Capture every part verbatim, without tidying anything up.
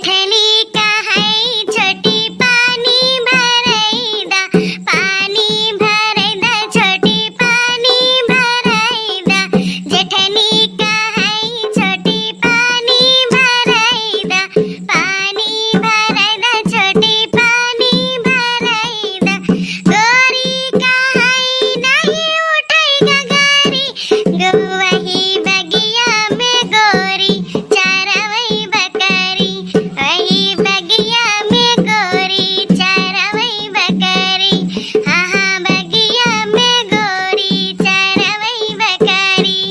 जेठनी कहै छोटी पानी भरैदा, पानी भरैदा छोटी पानी भरैदा, जेठनी कहै छोटी पानी भरैदा, पानी भरैदा छोटी पानी भरैदा, गोरी कहै नहीं उठै गगरी, गो वही बगिया में गोरी चरवई बकरी, वही बगिया में गोरी चरवई बकरी, हाँ, हाँ, बगिया में गोरी चरवई बकरी।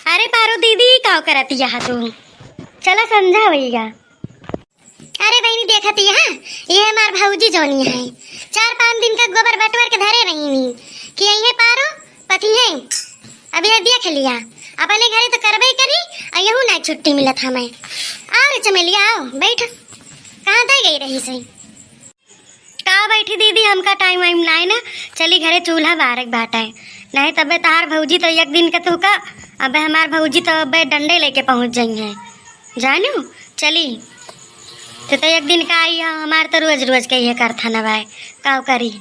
अरे पारो दीदी, काव करत यहाँ तू? चला समझा भैया। अरे बहिनी, देखत यहाँ, ये हमार भौजी जौनी है, चार पाँच दिन का गोबर बटोर के धरे रही कि यही पारो पति है। अब ये देख लिया, अपने घरे तो करबे करी, और यहू ना छुट्टी मिलत हमें। आओ रे चमेलिया, आओ, बैठ। कहाँ दे गई रही सही? का बैठी दीदी, हमका टाइम वाइम नाय ना, चली घरे चूल्हा बारक बाटे, नहीं तबे तहार भौजी तो एक दिन का तुहका, अबे हमार भौजी तो अबे डंडे लेके पहुँच जाई हैं, जानू, चली। तो, तो एक दिन का आई है, हमार तो रोज रोज के ये करथा न बाय, का करी।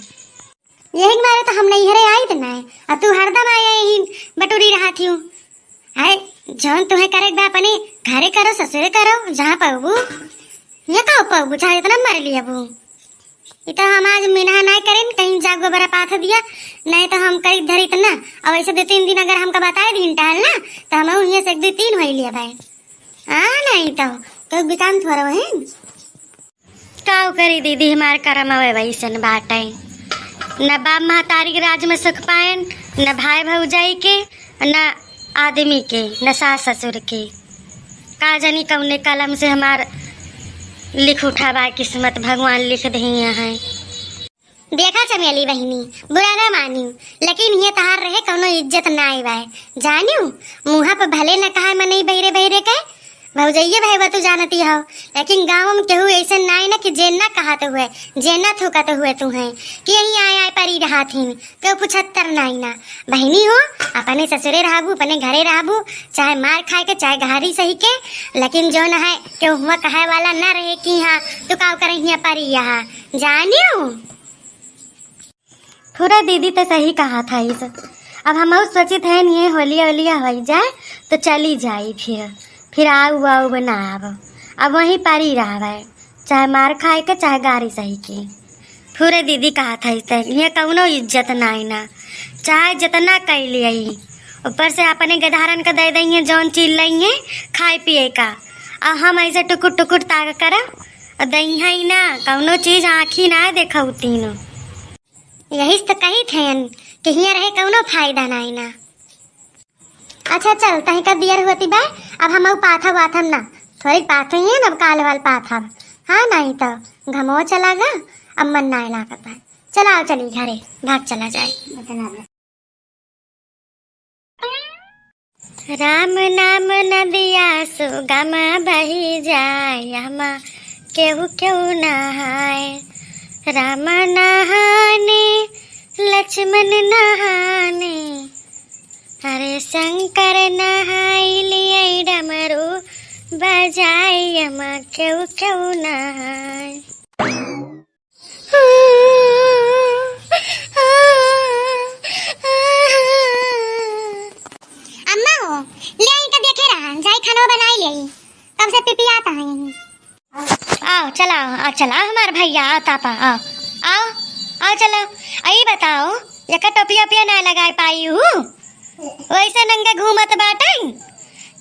यही के मारे तो हम नैहरे आइत नाय, आ तू हरदम आए यही बटोरी रहत हियो। अरे, जौन तुहे करे के बा अपने घरे करो, ससुरे करो, जहाँ पउबू, ये का पउबू, चाहे इतना मर लिया बू। ई तो हम आज मिनहा नाय करेन, कहीं जा गोबरा पाथ दिया, नहीं तो हम करी धरी इतना। अब ऐसे दो तीन दिन अगर हमका बताए दिन टहल ना, तो हम हियाँ से एक दो तीन होई लिया भाई। हाँ, नहीं तो, तो बिकान थोड़ा है। काव करी दीदी, हमार करम अबे वैसन बाटे। न बाप महतारी के राज में सुख पाएन, न भाई भौजाई के, न आदमी के, न सास ससुर के। का जानी कौने कलम से हमार लिख उठा बा किस्मत, भगवान लिख दिए हैं। देखा चमेली बहिनी, बुरा ना मानियो, लेकिन ये तहार रहे कौनो इज्जत नाय बाय। जानियो, मुँहा पे भले न कहा मनई बहिरे बहिरे के, भौजइये भइबा तू जानती हो, लेकिन गाँव में केहू ऐसे नाय न कि जे ना कहत हुए, जे ना थूकत हुए तू हैं कि यहीं आए आए परी रहत हिन, केहू पुछत्तर नाय ना। बहिनी हो, अपने ससुरे रहबू, अपने घरे रहबू, चाहे मार खाए के, चाहे घारी सही के, लेकिन जो न है केहू हुआ कहे वाला ना रहे कि हाँ, तू काव करे हियाँ परी यहाँ, जानियो। फुरा दीदी तो सही कहा था इस। अब हम सोचित है ये होलिया ओलिया हो जाए तो चली जाई फिर, फिर आऊ आऊ ना आव, अब वहीं परी रहवे, चाहे मार खाए के चाहे गारी सही के। फुरा दीदी कहा था इस, ये कौनो इज्जत नाई ना, चाहे जितना कह लिया, ऊपर से अपने गधारन का दे देंगे जौन चीज लेंगे खाए पिए का, और हम ऐसे टुकुर टुकुर ताक करब और दही ना कौनो चीज आँखी ना देखा तीनों। यही से तो कही थे कि हियाँ रहे कौनो फायदा नाई ना। अच्छा चल, तही का दियर होती बा, अब हम पाथब वाथब ना, थोड़ी पाथे ही है ना, अब काल वाल पाथब। हाँ, नहीं तो घमो चला गा, अब मन नाई लागत बा। चला आओ, चली घरे, भाग चला जाए। राम नाम नदिया सुगम बही जाय, एमा केहू केहू नहाय। राम नहाने लक्ष्मण नहाने, अरे शंकर नहाय लिए डमरू बजाय, एमा केहू केहू नहाय। अम्मा हो, ले आई का देखे रहा, जाई खाना बनाई ले आई। कब से पिपियात है यहीं। आओ, चला, आओ, चला, हमार भैया, आओ तापा, आओ, आओ, आओ, चला। आई बताओ, एकर टोपिया ओपिया ना लगाए पाई हूँ? वैसे नंगे घूमत बाटे।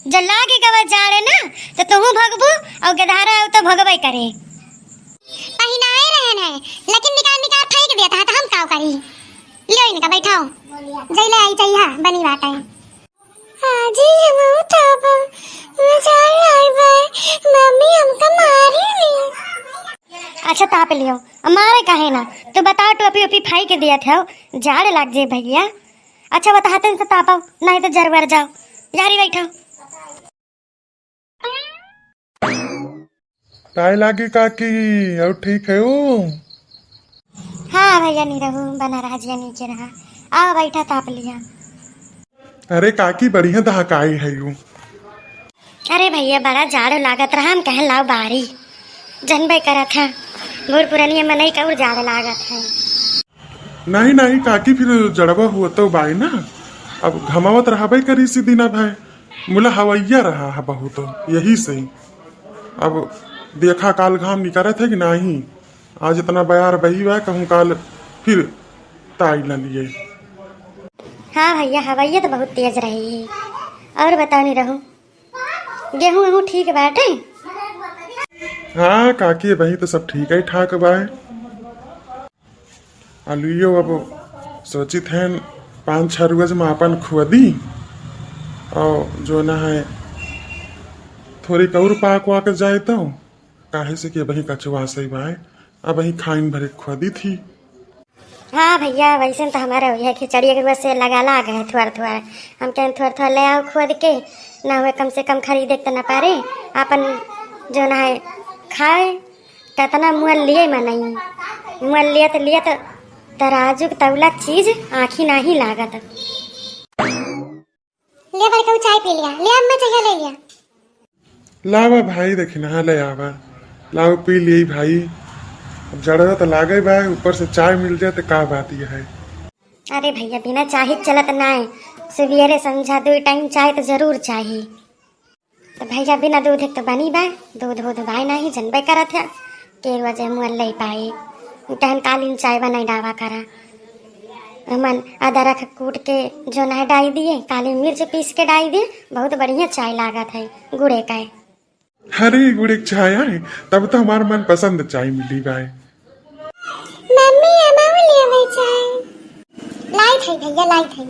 जब लागे गवा जाड़े ना, तो तुहू भगबू और गधारा आउ तो भगबे करे। पहिनाए रहन है, लेकिन निकाल निकाल फेंक देता है, तो हम काव करी? लियो इनका बैठाओ, जैले आई चाहिए बनी बाटे। आजी हम उठाबो, मजा आई बे, मम्मी हमका मारी ली। अच्छा ताप लियो, अब मारे काहे ना, तू बताओ टोपी ओपी फाई के दिया था, जाड़ लाग जे भैया। अच्छा, बताहतन से तापव, नहीं तो जरवर जाओ। यारी बैठो। काय लागे काकी, और ठीक है वो? हाँ भैया, नहीं रहू, बना रहा जिया, नीचे रहा। आओ बैठा, ताप लिया। अरे काकी, बढ़िया दहकाई है यू। अरे भइया, बड़ा जाड़ लागत रहा, हम कहन लाओ बारी। जनबे करत है, बूढ़ पुरनिया मनई का और जाड़ लागत है। नहीं, नहीं काकी, फिर जड़वा हुआ तो बाय ना, अब घमावत रहबे करी सी दिना भाई, मुला हवैया रहा है बहुत, यही से। अब देखा काल घाम निकरत है कि नहीं, आज इतना बयार बही बा, कहूँ काल फिर ताई न लिए। हाँ भइया, हवैया तो बहुत तेज रही है। और बताओ नहीं रहू, गेहूँ वेहूँ ठीक बाटे? हाँ काकी, वही तो सब ठीक है ठाक बाय। आलूयो अब सोचित हैं पाँच छह रोज में अपन खुआ दी, और जो ना है थोड़ी और पाक वाक जाए तो, काहे से कि वही कचुआ से बाय, अब वही खाइन भरे खुआ दी थी। हाँ भइया, वैसे तो हमारे यह खिचड़ी एक से लगा लाग है थोड़ा थोड़ा। हम कहें थोड़ा थोड़ा ले आओ खोद के, ना हुए कम से कम खरीदे के तो ना पारे, अपन जो ना है खाए। कितना मुअल लिए मनई, मुअल लिए तो लिए तो तराजू के तौला चीज आँखी नहीं लागत। ले बड़का चाय पी लिया, ले अम्मा चाहिए ले लिया। लावा भाई, देखी ना ले आवा, लावा पी लिए भाई। अब जड़वा तो लागे बा, ऊपर से चाय मिल जाए तो का बात यह है। अरे भइया, बिना चाय चलत ना है, सुबेरे संझा दो टाइम चाय तो जरूर चाही। तो भइया, बिना दूध के तो बनी बा, दूध हो तो बाय नहीं, जनबे करत है। के वजह मुअल ले पाए, कहन कालीन चाय बनाई डावा करा। हमन अदरक कूट के जो ना डाई दिए, काली मिर्च पीस के डाई दिए, बहुत बढ़िया चाय लागत है गुड़े का। अरे गुड़े के चाय आए, तब तो हमार मनपसंद चाय मिली बाय। मम्मी, हम आऊ ले आवे चाय। लाइट है भइया, लाइट है।